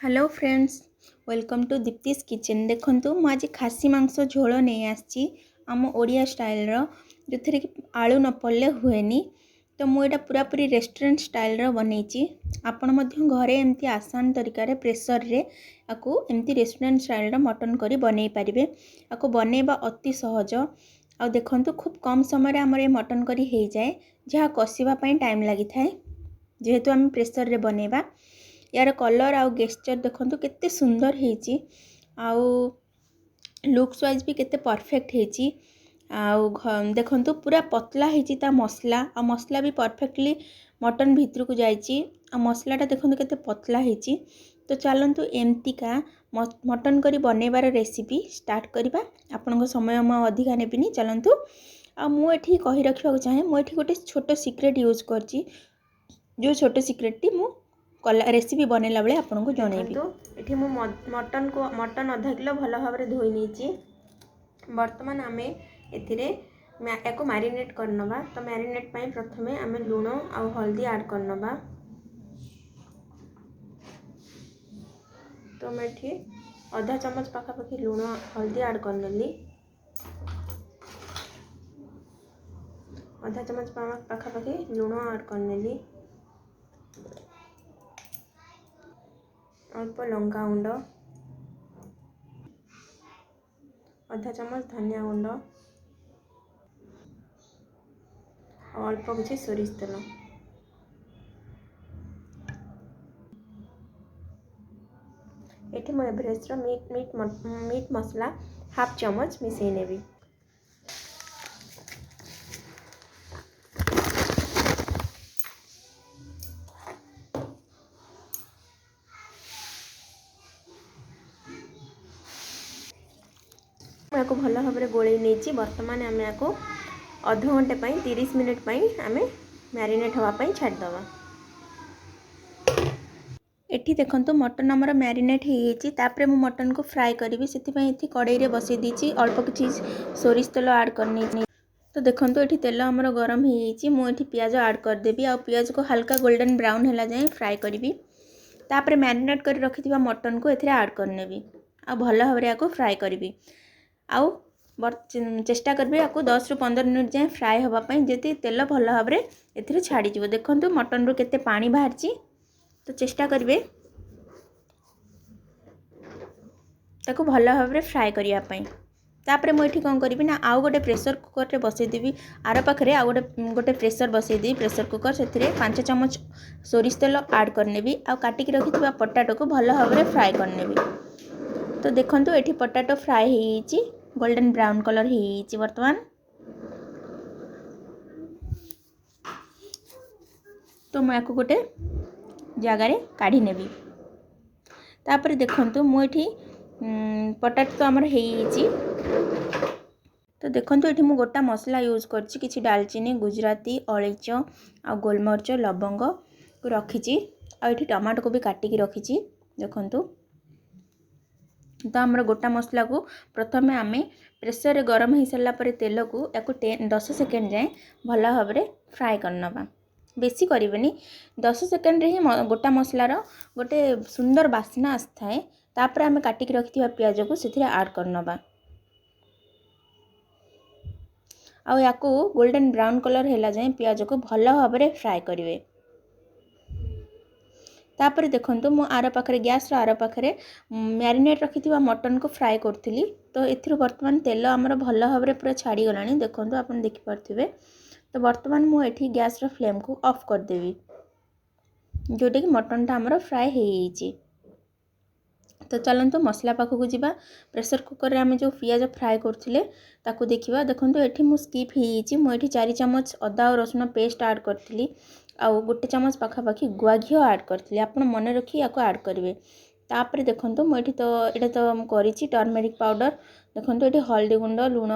Hello friends, welcome to Dipti's kitchen. ଦେଖନ୍ତୁ, ମୁଁ ଆଜି ଖାସି ମାଂସ ଝୋଳ ନେଇ ଆସିଛି ଆମ ଓଡ଼ିଆ ଷ୍ଟାଇଲ୍ର, ଯେଉଁଥିରେ କି ଆଳୁ ନ ପଡ଼ିଲେ ହୁଏନି। ତ ମୁଁ ଏଇଟା ପୁରାପୁରି ରେଷ୍ଟୁରାଣ୍ଟ ଷ୍ଟାଇଲ୍ର ବନେଇଛି। ଆପଣ ମଧ୍ୟ ଘରେ ଏମିତି ଆସାନ ତରିକାରେ ପ୍ରେସରରେ ଆକୁ ଏମିତି ରେଷ୍ଟୁରାଣ୍ଟ ଷ୍ଟାଇଲ୍ର ମଟନ୍ କରି ବନେଇ ପାରିବେ। ଆକୁ ବନେଇବା ଅତି ସହଜ। ଆଉ ଦେଖନ୍ତୁ, ଖୁବ୍ କମ୍ ସମୟରେ ଆମର ଏ ମଟନ୍ କରି ହେଇଯାଏ, ଯାହା କଷିବା ପାଇଁ ଟାଇମ୍ ଲାଗିଥାଏ ଯେହେତୁ ଆମେ ପ୍ରେସରରେ ବନେଇବା। ୟାର କଲର୍ ଆଉ ଗେସ୍ଚର୍ ଦେଖନ୍ତୁ କେତେ ସୁନ୍ଦର ହେଇଛି, ଆଉ ଲୁକ୍ସ ୱାଇଜ୍ ବି କେତେ ପରଫେକ୍ଟ ହେଇଛି। ଆଉ ଦେଖନ୍ତୁ, ପୁରା ପତଲା ହେଇଛି ତା ମସଲା, ଆଉ ମସଲା ବି ପରଫେକ୍ଟଲି ମଟନ୍ ଭିତରକୁ ଯାଇଛି, ଆଉ ମସଲାଟା ଦେଖନ୍ତୁ କେତେ ପତଲା ହେଇଛି। ତ ଚାଲନ୍ତୁ ଏମିତିକା ମଟନ୍ କରି ବନେଇବାର ରେସିପି ଷ୍ଟାର୍ଟ କରିବା। ଆପଣଙ୍କ ସମୟ ମୁଁ ଅଧିକା ନେବିନି, ଚାଲନ୍ତୁ। ଆଉ ମୁଁ ଏଠି କହି ରଖିବାକୁ ଚାହେଁ, ମୁଁ ଏଠି ଗୋଟେ ଛୋଟ ସିକ୍ରେଟ୍ ୟୁଜ୍ କରିଛି, ଯେଉଁ ଛୋଟ ସିକ୍ରେଟ୍ଟି ମୁଁ କଲା ରେସିପି ବନେଇଲା ବେଳେ ଆପଣଙ୍କୁ ଜଣେଇବି। ଏଠି ମୁଁ ମଟନ୍କୁ, ମଟନ୍ ଅଧା କିଲୋ ଭଲ ଭାବରେ ଧୋଇ ନେଇଛି। ବର୍ତ୍ତମାନ ଆମେ ଏଥିରେ ୟାକୁ ମ୍ୟାରିନେଟ୍ କରିନେବା। ତ ମ୍ୟାରିନେଟ୍ ପାଇଁ ପ୍ରଥମେ ଆମେ ଲୁଣ ଆଉ ହଳଦୀ ଆଡ଼୍ କରିନେବା। ତ ମୁଁ ଏଠି ଅଧା ଚାମଚ ପାଖାପାଖି ଲୁଣ ହଳଦୀ ଆଡ଼୍ କରିନେଲି, ଅଧା ଚାମଚ ପାଖାପାଖି ଲୁଣ ଆଡ଼୍ କରିନେଲି, ଅଳ୍ପ ଲଙ୍କା ଗୁଣ୍ଡ, ଅଧା ଚାମଚ ଧନିଆ ଗୁଣ୍ଡ ଆଉ ଅଳ୍ପ କିଛି ସୋରିଷ ତେଲ। ଏଠି ମୁଁ ଏଭରେଷ୍ଟର ମିଟ୍ ମସଲା ହାଫ୍ ଚାମଚ ମିଶାଇ ନେବି। ମୁଁ ୟାକୁ ଭଲ ଭାବରେ ଗୋଳେଇ ନେଇଛି। ବର୍ତ୍ତମାନ ଆମେ ୟାକୁ ଅଧଘଣ୍ଟେ ପାଇଁ, 30 ମିନିଟ୍ ପାଇଁ ଆମେ ମ୍ୟାରିନେଟ୍ ହେବା ପାଇଁ ଛାଡ଼ିଦେବା। ଏଠି ଦେଖନ୍ତୁ, ମଟନ୍ ଆମର ମ୍ୟାରିନେଟ୍ ହେଇଯାଇଛି। ତାପରେ ମୁଁ ମଟନ୍କୁ ଫ୍ରାଏ କରିବି, ସେଥିପାଇଁ ଏଠି କଡ଼େଇରେ ବସେଇ ଦେଇଛି, ଅଳ୍ପ କିଛି ସୋରିଷ ତେଲ ଆଡ଼୍ କରିନେଇଛି। ତ ଦେଖନ୍ତୁ, ଏଠି ତେଲ ଆମର ଗରମ ହେଇଯାଇଛି। ମୁଁ ଏଠି ପିଆଜ ଆଡ଼୍ କରିଦେବି ଆଉ ପିଆଜକୁ ହାଲକା ଗୋଲ୍ଡେନ୍ ବ୍ରାଉନ୍ ହେଲା ଯାଏଁ ଫ୍ରାଏ କରିବି। ତାପରେ ମ୍ୟାରିନେଟ୍ କରି ରଖିଥିବା ମଟନ୍କୁ ଏଥିରେ ଆଡ଼୍ କରିନେବି ଆଉ ଭଲ ଭାବରେ ୟାକୁ ଫ୍ରାଏ କରିବି। ଆଉ ଚେଷ୍ଟା କରିବି ୟାକୁ 10ରୁ 15 ମିନିଟ୍ ଯାଏଁ ଫ୍ରାଏ ହେବା ପାଇଁ, ଯଦି ତେଲ ଭଲ ଭାବରେ ଏଥିରେ ଛାଡ଼ିଯିବ। ଦେଖନ୍ତୁ, ମଟନ୍ରୁ କେତେ ପାଣି ବାହାରିଛି। ତ ଚେଷ୍ଟା କରିବେ ତାକୁ ଭଲ ଭାବରେ ଫ୍ରାଏ କରିବା ପାଇଁ। ତାପରେ ମୁଁ ଏଠି କ'ଣ କରିବି ନା, ଆଉ ଗୋଟେ ପ୍ରେସର୍ କୁକର୍ରେ ବସେଇଦେବି। ଆର ପାଖରେ ଆଉ ଗୋଟେ ପ୍ରେସର୍ ବସେଇଦେବି, ପ୍ରେସର୍ କୁକର୍। ସେଥିରେ 5 ଚାମଚ ସୋରିଷ ତେଲ ଆଡ଼୍ କରିନେବି ଆଉ କାଟିକି ରଖିଥିବା ପଟାଟୋକୁ ଭଲ ଭାବରେ ଫ୍ରାଏ କରିନେବି। ତ ଦେଖନ୍ତୁ, ଏଠି ପଟାଟୋ ଫ୍ରାଏ ହେଇଯାଇଛି, ଗୋଲ୍ଡେନ୍ ବ୍ରାଉନ୍ କଲର୍ ହେଇଯାଇଛି ବର୍ତ୍ତମାନ। ତ ମୁଁ ୟାକୁ ଗୋଟେ ଜାଗାରେ କାଢ଼ି ନେବି। ତାପରେ ଦେଖନ୍ତୁ, ମୁଁ ଏଠି ପଟାଟୋ ତ ଆମର ହେଇଯାଇଛି। ତ ଦେଖନ୍ତୁ, ଏଠି ମୁଁ ଗୋଟା ମସଲା ୟୁଜ୍ କରିଛି, କିଛି ଡାଲଚିନି, ଗୁଜୁରାତି, ଅଳେଇଚ ଆଉ ଗୋଲମରିଚ, ଲବଙ୍ଗକୁ ରଖିଛି, ଆଉ ଏଠି ଟମାଟୋକୁ ବି କାଟିକି ରଖିଛି। ଦେଖନ୍ତୁ, ତ ଆମର ଗୋଟା ମସଲାକୁ ପ୍ରଥମେ ଆମେ ପ୍ରେସରରେ ଗରମ ହେଇସାରିଲା ପରେ ତେଲକୁ ୟାକୁ 10 ସେକେଣ୍ଡ ଯାଏଁ ଭଲ ଭାବରେ ଫ୍ରାଏ କରିନେବା। ବେଶୀ କରିବେନି, 10 ସେକେଣ୍ଡରେ ହିଁ ଗୋଟା ମସଲାର ଗୋଟେ ସୁନ୍ଦର ବାସ୍ନା ଆସିଥାଏ। ତାପରେ ଆମେ କାଟିକି ରଖିଥିବା ପିଆଜକୁ ସେଥିରେ ଆଡ଼୍ କରିନେବା ଆଉ ୟାକୁ ଗୋଲ୍ଡେନ୍ ବ୍ରାଉନ୍ କଲର୍ ହେଲା ଯାଏଁ ପିଆଜକୁ ଭଲ ଭାବରେ ଫ୍ରାଏ କରିବେ। ତାପରେ ଦେଖନ୍ତୁ, ମୁଁ ଆର ପାଖରେ, ଗ୍ୟାସ୍ର ଆର ପାଖରେ ମ୍ୟାରିନେଟ୍ ରଖିଥିବା ମଟନ୍କୁ ଫ୍ରାଏ କରୁଥିଲି। ତ ଏଥିରୁ ବର୍ତ୍ତମାନ ତେଲ ଆମର ଭଲ ଭାବରେ ପୁରା ଛାଡ଼ିଗଲାଣି, ଦେଖନ୍ତୁ ଆପଣ ଦେଖିପାରୁଥିବେ। ତ ବର୍ତ୍ତମାନ ମୁଁ ଏଠି ଗ୍ୟାସ୍ର ଫ୍ଲେମ୍କୁ ଅଫ୍ କରିଦେବି, ଯେଉଁଟାକି ମଟନ୍ଟା ଆମର ଫ୍ରାଏ ହେଇଯାଇଛି। ତ ଚାଲନ୍ତୁ ମସଲା ପାଖକୁ ଯିବା। ପ୍ରେସର୍ କୁକର୍ରେ ଆମେ ଯେଉଁ ପିଆଜ ଫ୍ରାଏ କରୁଥିଲେ ତାକୁ ଦେଖିବା। ଦେଖନ୍ତୁ, ଏଠି ମୁଁ ସ୍କିପ୍ ହେଇଯାଇଛି। ମୁଁ ଏଠି 4 ଚାମଚ ଅଦା ଆଉ ରସୁଣ ପେଷ୍ଟ ଆଡ଼୍ କରିଥିଲି ଆଉ 1 ଚାମଚ ପାଖାପାଖି ଗୁଆ ଘିଅ ଆଡ଼୍ କରିଥିଲି। ଆପଣ ମନେ ରଖି ୟାକୁ ଆଡ଼୍ କରିବେ। ତାପରେ ଦେଖନ୍ତୁ, ମୁଁ ଏଠି ତ ଏଇଟା ତ ମୁଁ କରିଛି ଟର୍ମେରିକ୍ ପାଉଡ଼ର। ଦେଖନ୍ତୁ, ଏଠି ହଳଦୀ ଗୁଣ୍ଡ,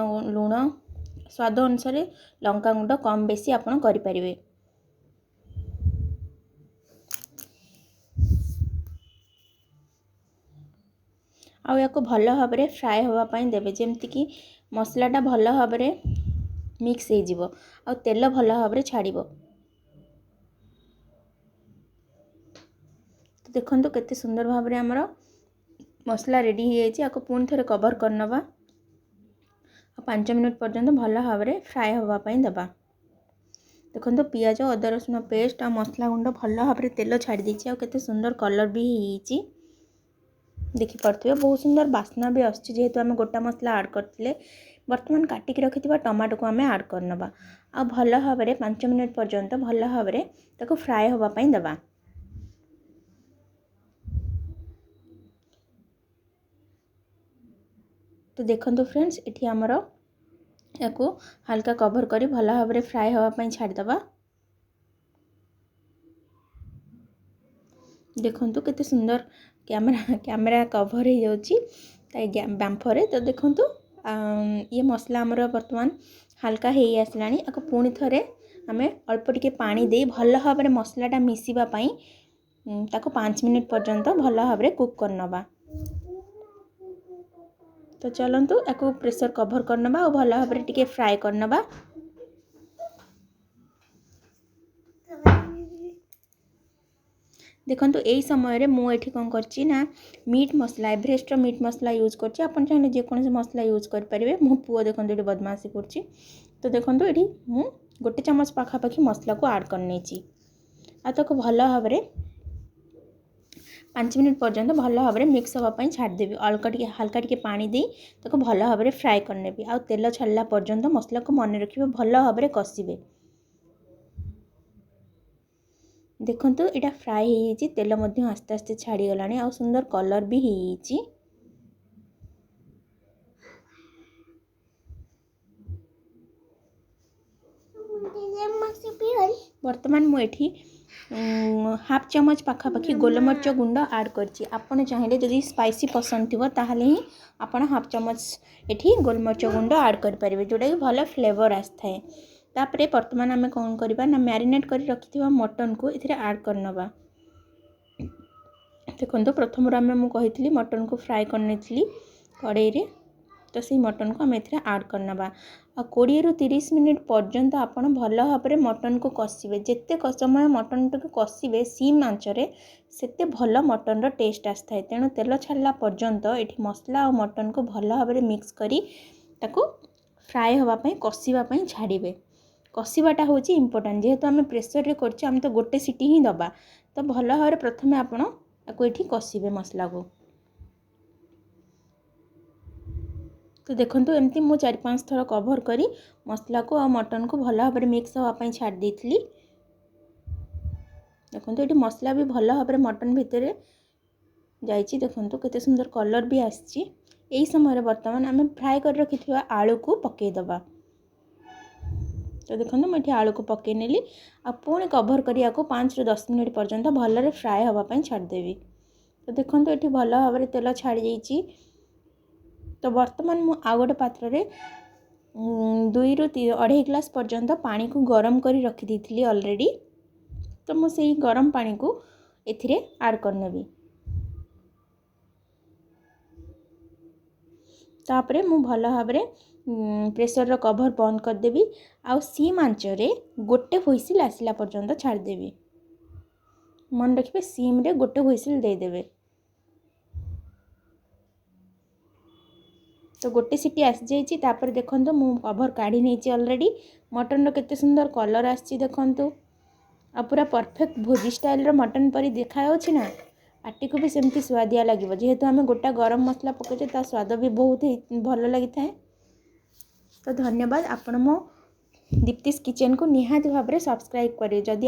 ଲୁଣ ସ୍ୱାଦ ଅନୁସାରେ, ଲଙ୍କା ଗୁଣ୍ଡ କମ୍ ବେଶୀ ଆପଣ କରିପାରିବେ। ଆଉ ୟାକୁ ଭଲ ଭାବରେ ଫ୍ରାଏ ହେବା ପାଇଁ ଦେବେ, ଯେମିତିକି ମସଲାଟା ଭଲ ଭାବରେ ମିକ୍ସ ହେଇଯିବ ଆଉ ତେଲ ଭଲ ଭାବରେ ଛାଡ଼ିବ। ତ ତ ଦେଖନ୍ତୁ କେତେ ସୁନ୍ଦର ଭାବରେ ଆମର ମସଲା ରେଡ଼ି ହେଇଯାଇଛି। ଆକୁ ପୁଣି ଥରେ କଭର୍ କରିନେବା ଆଉ 5 ମିନିଟ୍ ପର୍ଯ୍ୟନ୍ତ ଭଲ ଭାବରେ ଫ୍ରାଏ ହେବା ପାଇଁ ଦେବା। ଦେଖନ୍ତୁ ପିଆଜ, ଅଦା ରସୁଣ ପେଷ୍ଟ ଆଉ ମସଲା ଗୁଣ୍ଡ ଭଲ ଭାବରେ ତେଲ ଛାଡ଼ି ଦେଇଛି ଆଉ କେତେ ସୁନ୍ଦର କଲର୍ ବି ହେଇଯାଇଛି, ଦେଖିପାରୁଥିବେ। ବହୁତ ସୁନ୍ଦର ବାସ୍ନା ବି ଆସୁଛି ଯେହେତୁ ଆମେ ଗୋଟା ମସଲା ଆଡ଼୍ କରିଥିଲେ। ବର୍ତ୍ତମାନ କାଟିକି ରଖିଥିବା ଟମାଟୋକୁ ଆମେ ଆଡ଼୍ କରିନେବା ଆଉ ଭଲ ଭାବରେ 5 ମିନିଟ୍ ପର୍ଯ୍ୟନ୍ତ ଭଲ ଭାବରେ ତାକୁ ଫ୍ରାଏ ହେବା ପାଇଁ ଦେବା। ତ ଦେଖନ୍ତୁ ଫ୍ରେଣ୍ଡସ୍, ଏଠି ଆମର ୟାକୁ ହାଲକା କଭର୍ କରି ଭଲ ଭାବରେ ଫ୍ରାଏ ହେବା ପାଇଁ ଛାଡ଼ିଦେବା। ଦେଖନ୍ତୁ କେତେ ସୁନ୍ଦର କ୍ୟାମେରା କଭର୍ ହେଇଯାଉଛି ତା ବାମ୍ଫରେ। ତ ଦେଖନ୍ତୁ ଇଏ ମସଲା ଆମର ବର୍ତ୍ତମାନ ହାଲକା ହେଇ ଆସିଲାଣି। ଆକୁ ପୁଣି ଥରେ ଆମେ ଅଳ୍ପ ଟିକେ ପାଣି ଦେଇ ଭଲ ଭାବରେ ମସଲାଟା ମିଶିବା ପାଇଁ ତାକୁ 5 ମିନିଟ୍ ପର୍ଯ୍ୟନ୍ତ ଭଲ ଭାବରେ କୁକ୍ କରିନେବା। ତ ଚାଲନ୍ତୁ ୟାକୁ ପ୍ରେସର୍ କଭର୍ କରିନେବା ଆଉ ଭଲ ଭାବରେ ଟିକେ ଫ୍ରାଏ କରିନେବା। ଦେଖନ୍ତୁ ଏଇ ସମୟରେ ମୁଁ ଏଠି କ'ଣ କରିଛି ନା ମିଟ୍ ମସଲା, ଏଭରେଷ୍ଟର ମିଟ୍ ମସଲା ୟୁଜ୍ କରିଛି। ଆପଣ ଚାହିଁଲେ ଯେକୌଣସି ମସଲା ୟୁଜ୍ କରିପାରିବେ। ମୋ ପୁଅ ଦେଖନ୍ତୁ ଏଠି ବଦମାସି କରୁଛି। ତ ଦେଖନ୍ତୁ ଏଠି ମୁଁ 1 ଚାମଚ ପାଖାପାଖି ମସଲାକୁ ଆଡ଼୍ କରିନେଇଛି ଆଉ ତାକୁ ଭଲ ଭାବରେ 5 ମିନିଟ୍ ପର୍ଯ୍ୟନ୍ତ ଭଲ ଭାବରେ ମିକ୍ସ ହେବା ପାଇଁ ଛାଡ଼ିଦେବି। ହାଲକା ଟିକେ ପାଣି ଦେଇ ତାକୁ ଭଲ ଭାବରେ ଫ୍ରାଏ କରିନେବି ଆଉ ତେଲ ଛାଡ଼ିଲା ପର୍ଯ୍ୟନ୍ତ ମସଲାକୁ ମନେ ରଖିବେ ଭଲ ଭାବରେ କଷିବେ। ଦେଖନ୍ତୁ ଏଇଟା ଫ୍ରାଏ ହେଇଯାଇଛି, ତେଲ ମଧ୍ୟ ଆସ୍ତେ ଆସ୍ତେ ଛାଡ଼ିଗଲାଣି ଆଉ ସୁନ୍ଦର କଲର୍ ବି ହେଇଯାଇଛି। ବର୍ତ୍ତମାନ ମୁଁ ଏଠି ହାଫ୍ ଚାମଚ ପାଖାପାଖି ଗୋଲମରିଚ ଗୁଣ୍ଡ ଆଡ଼୍ କରିଛି। ଆପଣ ଚାହିଁଲେ ଯଦି ସ୍ପାଇସି ପସନ୍ଦ ଥିବ ତାହେଲେ ହିଁ ଆପଣ ହାଫ୍ ଚାମଚ ଏଠି ଗୋଲମରିଚ ଗୁଣ୍ଡ ଆଡ଼୍ କରିପାରିବେ, ଯେଉଁଟାକି ଭଲ ଫ୍ଲେଭର୍ ଆସିଥାଏ। ତାପରେ ବର୍ତ୍ତମାନ ଆମେ କ'ଣ କରିବା ନା ମ୍ୟାରିନେଟ୍ କରି ରଖିଥିବା ମଟନ୍କୁ ଏଥିରେ ଆଡ଼୍ କରିନେବା। ଦେଖନ୍ତୁ ପ୍ରଥମରୁ ମୁଁ କହିଥିଲି ମଟନ୍କୁ ଫ୍ରାଏ କରିନେଇଥିଲି କଡ଼େଇରେ, ତ ସେଇ ମଟନ୍କୁ ଆମେ ଏଥିରେ ଆଡ଼୍ କରିନେବା। ଆଉ 20ରୁ 30 ମିନିଟ୍ ପର୍ଯ୍ୟନ୍ତ ଆପଣ ଭଲ ଭାବରେ ମଟନ୍କୁ କଷିବେ। ଯେତେ ସମୟ ମଟନ୍ଟାକୁ କଷିବେ ସିମ୍ ଆଞ୍ଚରେ ସେତେ ଭଲ ମଟନ୍ର ଟେଷ୍ଟ ଆସିଥାଏ। ତେଣୁ ତେଲ ଛାଡ଼ିଲା ପର୍ଯ୍ୟନ୍ତ ଏଠି ମସଲା ଆଉ ମଟନ୍କୁ ଭଲ ଭାବରେ ମିକ୍ସ କରି ତାକୁ ଫ୍ରାଏ ହେବା ପାଇଁ କଷିବା ପାଇଁ ଛାଡ଼ିବେ। କଷିବାଟା ହେଉଛି ଇମ୍ପୋର୍ଟାଣ୍ଟ, ଯେହେତୁ ଆମେ ପ୍ରେସରରେ କରୁଛେ ଆମେ ତ ଗୋଟେ ସିଟି ହିଁ ଦେବା। ତ ଭଲ ଭାବରେ ପ୍ରଥମେ ଆପଣ ତାକୁ ଏଠି କଷିବେ ମସଲାକୁ। ତ ଦେଖନ୍ତୁ ଏମିତି ମୁଁ 4-5 ଥର କଭର୍ କରି ମସଲାକୁ ଆଉ ମଟନ୍କୁ ଭଲ ଭାବରେ ମିକ୍ସ ହେବା ପାଇଁ ଛାଡ଼ି ଦେଇଥିଲି। ଦେଖନ୍ତୁ ଏଠି ମସଲା ବି ଭଲ ଭାବରେ ମଟନ୍ ଭିତରେ ଯାଇଛି। ଦେଖନ୍ତୁ କେତେ ସୁନ୍ଦର କଲର୍ ବି ଆସିଛି। ଏହି ସମୟରେ ବର୍ତ୍ତମାନ ଆମେ ଫ୍ରାଏ କରି ରଖିଥିବା ଆଳୁକୁ ପକାଇଦେବା। ତ ଦେଖନ୍ତୁ ମୁଁ ଏଠି ଆଳୁକୁ ପକାଇ ନେଲି ଆଉ ପୁଣି କଭର୍ କରିବାକୁ 5ରୁ 10 ମିନିଟ୍ ପର୍ଯ୍ୟନ୍ତ ଭଲରେ ଫ୍ରାଏ ହେବା ପାଇଁ ଛାଡ଼ିଦେବି। ତ ଦେଖନ୍ତୁ ଏଠି ଭଲ ଭାବରେ ତେଲ ଛାଡ଼ି ଯାଇଛି। ତ ବର୍ତ୍ତମାନ ମୁଁ ଆଉ ଗୋଟେ ପାତ୍ରରେ 2ରୁ 2.5 ଗ୍ଲାସ୍ ପର୍ଯ୍ୟନ୍ତ ପାଣିକୁ ଗରମ କରି ରଖିଦେଇଥିଲି ଅଲରେଡ଼ି। ତ ମୁଁ ସେଇ ଗରମ ପାଣିକୁ ଏଥିରେ ଆଡ଼୍ କରିନେବି। ତାପରେ ମୁଁ ଭଲ ଭାବରେ ପ୍ରେସରର କଭର୍ ବନ୍ଦ କରିଦେବି ଆଉ ସିମ୍ ଆଞ୍ଚରେ ଗୋଟେ ହୁଇସିଲ୍ ଆସିଲା ପର୍ଯ୍ୟନ୍ତ ଛାଡ଼ିଦେବି। ମନେ ରଖିବେ ସିମ୍ରେ ଗୋଟେ ହୁଇସିଲ୍ ଦେଇଦେବେ। ତ ଗୋଟେ ସିଟି ଆସିଯାଇଛି। ତାପରେ ଦେଖନ୍ତୁ ମୁଁ କଭର୍ କାଢ଼ି ନେଇଛି ଅଲରେଡ଼ି। ମଟନ୍ର କେତେ ସୁନ୍ଦର କଲର୍ ଆସିଛି ଦେଖନ୍ତୁ, ଆଉ ପୁରା ପରଫେକ୍ଟ ଭୋଜି ଷ୍ଟାଇଲ୍ର ମଟନ୍ ପରି ଦେଖାଯାଉଛି ନା, ପାଟିକୁ ବି ସେମିତି ସୁଆଦିଆ ଲାଗିବ। ଯେହେତୁ ଆମେ ଗୋଟା ଗରମ ମସଲା ପକାଉଛେ ତା ସ୍ୱାଦ ବି ବହୁତ ଭଲ ଲାଗିଥାଏ। ତ ଧନ୍ୟବାଦ, ଆପଣ ମୋ ଦୀପ୍ତିସ୍ କିଚେନ୍କୁ ନିହାତି ଭାବରେ ସବସ୍କ୍ରାଇବ୍ କରିବେ। ଯଦି